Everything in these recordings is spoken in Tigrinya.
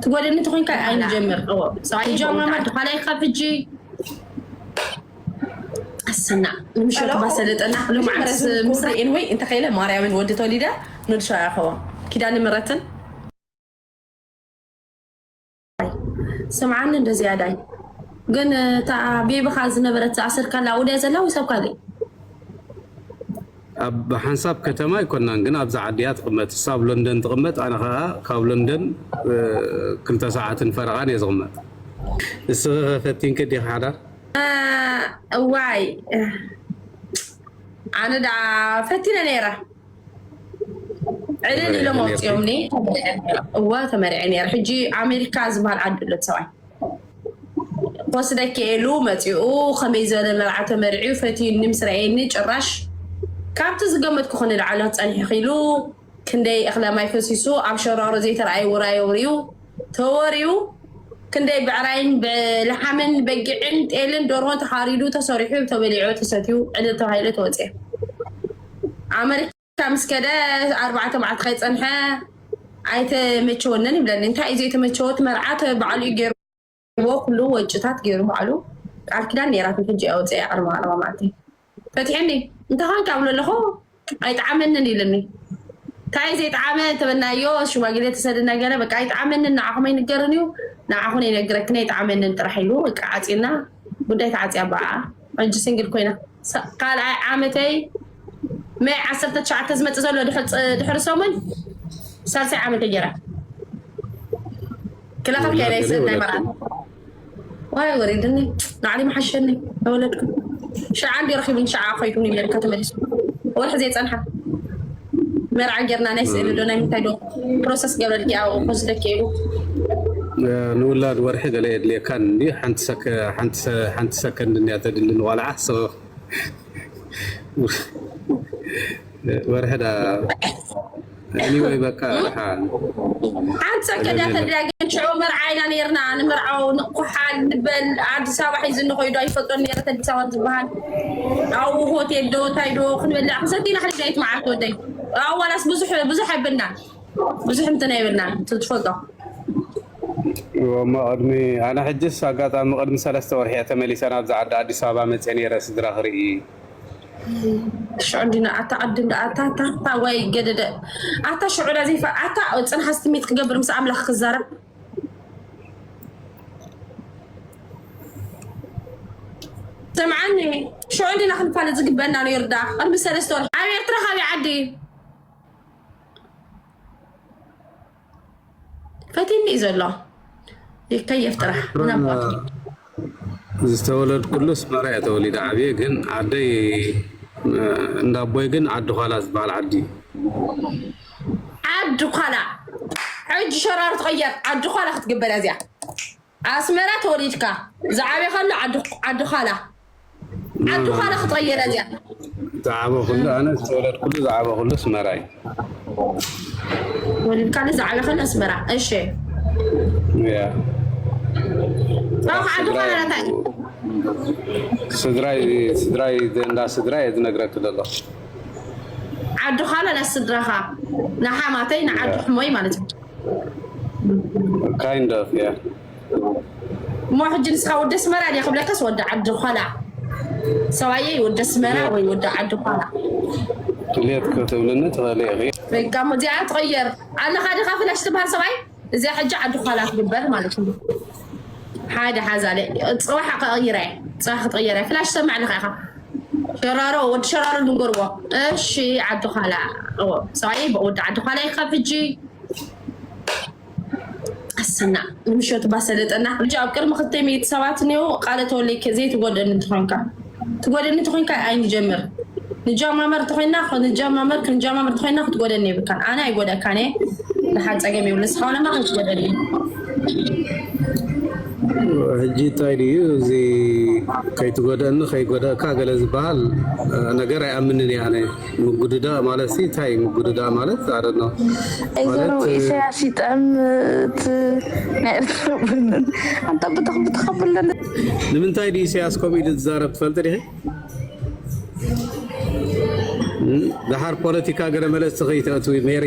ትጎደኒ ተኾይንካ ኣይንጀምር። እዎ። ሰብኣይ ትጃማመር ይጎዳ። ተዃላይ ካብ ሕጂ ኣሰና ንምሸት ሄሎ። ባሰለጠና ሎማዓት መጀመርያ ምስ ስም ሪኤን ወይ እንተኸይለ ማርያምን ወዲ ተወሊዳ ንወዲ ሸዋ ያኸዋ ኪዳነ ምሕረትን ስምዓኒ እንደ ዝያዳይ ግን እታ ቤብኻ ዝነበረት ዝኣሰርካላ ኣብኡ ድያ ዘላ ወይስ ኣብ ካልእ? ኣብ ሓንሳብ ከተማ ኣይኮናን፣ ግን ኣብዛ ዓዲ እያ ትቕመጥ። እሳ ኣብ ሎንደን ትቕመጥ፣ ኣነ ኸዓ ካብ ሎንደን፣ እ፣ ክልተ ሰዓትን ፈረቓን እየ ዝቕመጥ። እስኺ ኸ ፈቲንኪ ዲኺ ሓዳር? እ፣ እዋይ፣ እ፣ ኣነ ደኣ ፈቲነ ነይረ። ዕልል ኢሎም ኣውፂኦምኒ። እወ፣ ተመሪዐ ነይረ። ሕጂ ኣሜሪካ ዝበሃል ዓዲ ኣሎ ሰብኣይ ክወስደኪ ኢሉ መፂኡ፣ ከመይ ዝበለ መርዓ ተመሪዑ፣ ፈትዩኒ ምስ ረኣየኒ ጭራሽ ካብቲ ዝገመትኩ ንላዕሊ ክፀንሕ ኢሉ፣ ክንደይ እኽለ ማይ ፈሲሱ፣ ኣብ ሸራሮ ዘይተረኣየ ውራይ ወሪዩ፣ ተወሪዩ፣ ክንደይ ብዕራይን ብልሓምን በጊዕን ጤልን ደርሆን ተሓሪዱ፣ ተሰሪሑ፣ ተበሊዑ፣ ተሰትዩ፣ ዕልል ተባሂሉ ተወፅአ። ኣመሪካ ምስ ከደ ኣርባዕተ መዓልቲ ከይፀንሐ ኣይተመቸወንን ይብለኒ። እንታይ እዩ ዘይተመቸወ? እቲ መርዓ ተ-፣ ባዕሉ እዩ ገይርዎ፣ ኩሉ ወጪታት ገይሩ ባዕሉ። ቃል ኪዳን ነይራትኒ፣ ሕጂ እያ ወፂኣ፣ ዓርባ፣ ዓርባ መዓልቲ ፈቲሐኒ። እንታይ ኾንካ እብሎ ኣለኹ፣ ኣይጠዓመንን ኢልኒ። እንታይ ዘይጠዓመ እንተበልናዮ፣ ሽማግሌ ተሰደና ገለ፣ በቃ ኣይጠዓመንን፣ ንዓኹም ኣይንገርን እዩ፣ ንዓኹም ኣይነግረክን፣ ኣይጠዓመንን ጥራሕ ኢሉ፣ በቃ ዓፂና፣ ጉዳይ ተዓፅያ በኣ። ሕጂ ሲንግል ኮይና። ሰ-፣ ካልኣይ ዓመተይ መይ ዓሰርተ ትሽዓተ ዝመጽእ ዘሎ ድሕሪ ፅ-፣ ድሕሪ ሰሙን ሳልሳይ ዓመተይ ገይራ። ክለኸልከ ናይ ሰናይ መርዓ። ዋይ ወሪድኒ፣ ንዓሊ መሓሸኒ፣ ተወለድኩ። ሽዓ እንዲ ረኺቡኒ፣ ሽዓ ከይዱኒ ኢለካ ተመሊሱ። ወርሒ ዘይጸንሓ። መርዓ ጌርና ናይ ስእሊ ዶ ናይ ምንታይ ዶ ፕሮሰስ ገብረልኪ ኣብኡ ክወስደኪ ኢሉ። እ፣ ንውላድ ወርሒ ገለ የድልየካን እንዲ ሓንቲ ሰከ-፣ ሓንቲ ሰ-፣ ሓንቲ ሰከንድ እንድያ ተድሊ ንቆልዓ። ሶ፣ ወርሒ ዳ፣ ኤኒወይ፣ በቃ፣ ደሓን። ሓንቲ ሰከንድ እያ ተድልያ፣ ግን ሽዑ መርዓ ኢና ነይርና፣ ንምርዓው ንኩሓል ንበል፣ ኣዲስ ኣበባ ሒዙ ንኸይዱ ኣይፈልጦን ነይረ፣ ኣዲስ ኣበባ ዝበሃል። ኣብኡ ሆቴል ዶ፣ እንታይ ዶ፣ ክንበልዕ፣ ክንሰቲ ኢና፣ ክንደይት መዓልቲ ወደይ። ኣብኡ ዋላስ ብዙሕ፣ ብዙሕ ኣይብልና፣ ብዙሕ እንትን ኣይብልና፣ ትፈልጦ። እሞ ቅድሚ፣ ኣነ ሕጅስ ኣጋጣሚ ቅድሚ ሰለስተ ወርሒ እየ ተመሊሰ ናብዛ ዓዲ ኣዲስ ኣበባ መፅየ ነይረ፣ ስድራ ክርኢ። ሽዑ እንዲና ኣታ ዓዲ እንዳ ኣታ፣ ኣታ፣ ኣታ፣ ወይ ገደደ። ኣታ ሽዑ ዳ ዘይፋ-፣ ኣታ ጽንሓ ስሚት ክገብር ምስ ኣምላኽ ክዛረብ። ስምዓኒ፣ ሽዑ እንዲና ክንፋለጥ ዝግበአና ነይሩ ዳ። ቅድሚ ሰለስተ ወርሒ። ኣብ ኤርትራ ካበይ ዓዲ? ፈቲኒ እዩ ዘሎ። ይከየፍ ጥራሕ። ምን ኣባቱ? ዝተወለድኩሉ ኣስመራ እየ ተወሊደ ዓብየ፣ ግን ዓደይ፣ እ፣ እንዳ ኣቦይ ግን ዓዲ ዃላ ዝበሃል ዓዲ እዩ። ዓዲ ዃላ። ሕጂ ሸራሮ ትቕየር። ዓዲ ዃላ ክትግበር እያ እዚኣ። ኣስመራ ተወሊድካ። ዝዓበየ ከሎ ዓዲ፣ ዓዲ ዃላ። ዓዲ ዃላ ክትቕየር እያ እዚኣ። ዝዓበኹሉ፣ ኣነ ዝተወለድኩሉ ዝዓበኹሉ ኣስመራ እዩ። ወሊድካሉ ዝዓበኸሉ ኣስመራ። እሺ። ያ። ካብ ዓዲ ዃላ እንታይ? ስድራይ፣ ስድራይ፣ እንዳ ስድራይ እየ ዝነግረኪ ዘሎ። ዓዲ ዃላ ናይ ስድራኻ፣ ንሓማተይ፣ ንዓዲ ሕሞይ ማለት እዩ። Kind of, yeah. እሞ ሕጂ ንስኻ ወዲ ኣስመራ ድያ ክብለካስ ወዲ ዓዲ ዃላ? ሰብኣየይ ወዲ ኣስመራ ወይ ወዲ ዓዲ ዃላ? ድሌት ክትብልኒ ትኽእሊ ኢኺ። በቃ እሞ እዚኣ ትቕየር ኣለኻ ዲኻ ፍላሽ ትበሃል ሰብኣይ? እዚኣ ሕጂ ዓዲ ዃላ ትግበር ማለት እዩ። ሓደ ሓዛለ፣ ጽባሕ ክቕይራ እየ። ጽባሕ ክትቕየራ እየ። ፍላሽ ሰማዕ ኣለኻ ኢኻ። ሸራሮ፣ ወዲ ሸራሮ ንገርዎ። እሺ፣ ዓዲ ዃላ። እዎ፣ ሰብኣየይ ወዲ ዓዲ ዃላ እዩ ካብ ሕጂ። ኣሰና ንምሸቱ ባሰለጠና። ሕጂ ኣብ ቅድሚ ክልተ ሚእቲ ሰባት እኒኦ፣ ቃለ ተወለይ ከ-፣ ዘይትጎደኒ እንተኾንካ። ትጎደኒ እንተኾንካ ኣይንጀምር። ንጃማመር እንተኾይና፣ ንጃማመር፣ ክንጃማመር እንተኾይና ክትጎደኒ የብልካን። ኣነ ኣይጎደካን እየ። ንሓን ጸገም የብሉ። ንስኻ ውን እማ ከይትጎደኒ። ሕጂ እንታይ ድዩ እዚ ከይትጎደኒ ከይጎደእካ ገለ ዝበሃል፣ እ፣ ነገር ኣይኣምንን እየ ኣነ። ምጉድዳእ ማለት ሲ እንታይ እዩ? ምጉድዳእ ማለት፣ I don't know። ኣይዘሮ ማለት፣ እ፣ ኢሳያስ ይጥዕም፣ እቲ ናይ ኤርትራ ቡንን። ኣንታ ብተኽ ብተኽ ኣብለኒ። ንምንታይ ድዩ ኢሳያስ ከምኡ ኢሉ ዝዛረብ ትፈልጢ ዲኺ? እ፣ ደሓር ፖለቲካ ገለ መለስ ከይተእትዊ ሜሪ።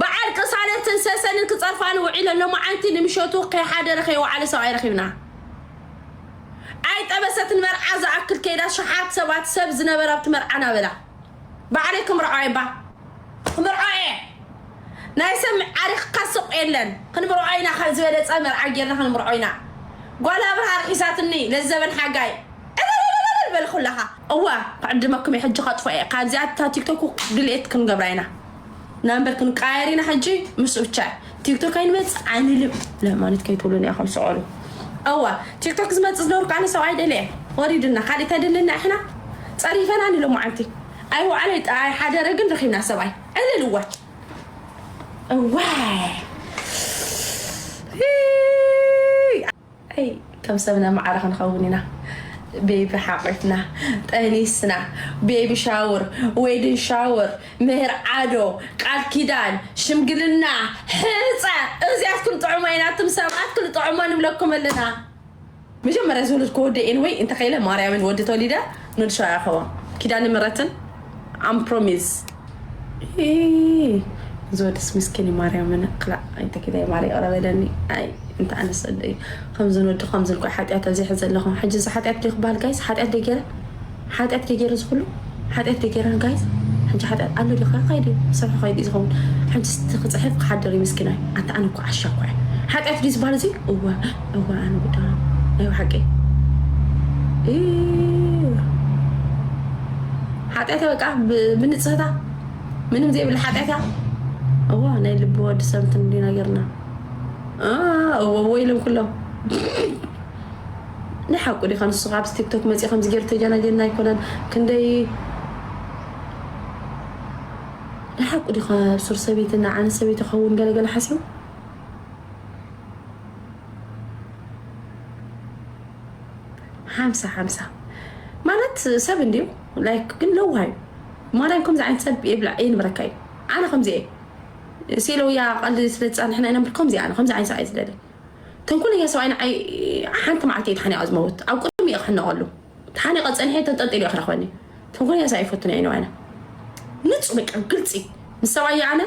በዓል ቅሳነትን ሰሰንን ክጸርፋ ንውዒለን ሎማዓንቲ ንምሸቱ ከይሓደረ ከይወዓለ ሰብኣይ ረኺብና። ኣይጠበሰትን መርዓ ዝኣክል ከይዳ ሸሓት ሰባት ሰብ ዝነበረ ኣብቲ መርዓ ናበላ ባዕለይ ክምርዖ እየ ባ ክምርዖ እየ ናይ ሰብ ዓሪኽካ ስቕ የለን ክንምርዖ ኢና ካብ ዝበለፀ መርዓ ጌርና ክንምርዖ ኢና ጓል ኣብርሃ ርሒሳትኒ ለዘበን ሓጋይ እልልልልል በልኩላኻ እዋ ክዕድመኩም እየ ሕጂ ከጥፎ እየ ካብዚኣ እታ ቲክቶክ ድሌት ክንገብራ ኢና ናምበር ክንቃየር ኢና ሕጂ ምስ ብቻ ቲክቶክ ኣይንመፅእ ኣይንልም ለማለት ከይትብሉን ኢኹም ስቀሉ እዋ ቲክቶክ ዝመፅእ ዝነበርኩ ኣነ ሰብኣይ ደልየ ወሪድና ካሊእ ተደልና ኢሕና ፀሪፈና ንሎማዓንቲ ኣይወዓለ ኣይሓደረ ግን ረኺብና ሰብኣይ ዕልል እዋ እዋ ኣይ ከም ሰብና ማዕረ ክንኸውን ኢና ቤቢ ሓቂፍና ጠኒስና ቤቢ ሻውር ዌድን ሻውር ምህር ዓዶ ቃል ኪዳን ሽምግልና ሕፀ እዚኣትኩም ጥዑሞ ኢና ኣቱም ሰባት ክልጥዑሞ ንብለኩም ኣለና መጀመርያ ዝወለድኩ ወደ ኤንወይ እንተኸይለ ማርያምን ወዲ ተወሊደ ንልሻ ያኸዋ ኪዳን ምረትን ኣም ፕሮሚስ ዝወደስ ምስኪን ማርያምን ክላ ኣይተኪለ ማርያ ይቕረ በለኒ ኣይ እንተ ኣነስ ከምዝን ወዲ ከምዝን ኮይ ሓጢኣት ኣብዚሐ ዘለኹ ሕጂ እዚ ሓጢኣት ዶ ክበሃል ጋይስ ሓጢኣት ዶ ገይረ ሓጢኣት ዶ ገይረ ዝኩሉ ሓጢኣት ዶ ገይረ ጋይስ ሕጂ ሓጢኣት ኣሎ ዶ ከይዲ ሰብ ከይዲ ዝኸውን ሕጂ ክፅሕፍ ክሓድር ምስኪናይ ኣንተ ኣነ እኮ ዓሻ እኮ ሓጢኣት ዶ ዝበሃል እዚ እወ እወ ኣነ ጉዳ ናይ ሓቂ ሓጢኣትያ በቃ ብ- ብንፅህታ ምንም ዘይብል ሓጢኣትያ። እዋ ናይ ልቢ ወዲ ሰብ እንትን እንዲ ነገርና። እ፣ እዎ እዎ ኢሎም ኩሎም። ናይ ሓቁ ዲኻ ንሱ ካብ ቲክቶክ መፂ ከምዚ ገይሩ ተጀናጀና ኣይኮነን። ክንደይ ናይ ሓቁ ዲኻ ሱር ሰበይትና ዓነ ሰበይቲ ኸውን ገለገለ ሓሲቡ ሓምሳ ሓምሳ ማለት ሰብ እንዲዩ። ላይክ ግን ለዋሃዩ ማርያም ከምዚ ዓይነት ሰብ የብላ የንብረካ እዩ። ኣነ ከምዚ እየ ሲለውያ ቀልዲ ስለ ዝፃንሕና ኢና እምበር ከምዚ ኣነ ከምዚ ዓይነት ሰብ ኣይዝደለ። ተንኮለኛ ሰብኣይ ንዓይ ሓንቲ መዓልቲ እዩ ተሓኒቐ ዝመውት። ኣብ ቅድሚ እየ ክሕነቐሉ። ተሓኒቐ ፀኒሐ ተንጠልጢሉ እየ ክረኽበኒ። ተንኮለኛ ሰብ ኣይፈቱን እየ ንዋይና። ንፁ በቃ ግልፂ ምስ ሰብኣየ ኣነ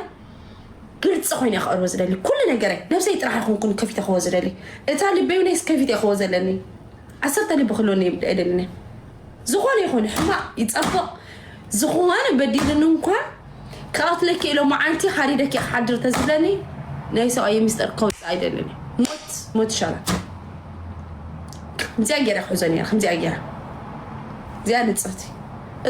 ግልፂ ኮይነ ክቐርቦ ዝደሊ ኩሉ ነገረ ነብሰይ ጥራሕ ይኹንኩን ከፊተ ክህቦ ዝደሊ እታ ልበይ ነይስ ከፊተ ክህቦ ዘለኒ ዓሰርተ ልቢ ክህልወኒ የብለ- የደልኒ። ዝኾነ ይኹን ሕማቕ ይፀብቕ ዝኾነ በዲልኒ እንኳን ክቐትለኪ ኢሎ መዓልቲ ሓሪደኪ ክሓድር ተዝብለኒ ናይ ሰብኣየ ሚስጥር ከውፅእ ኣይደልን። ሞት ሞት ይሻላል። ከምዚኣ ገይረ ክሕዞ ነይረ ከምዚኣ ገይረ እዚኣ ንፅህቲ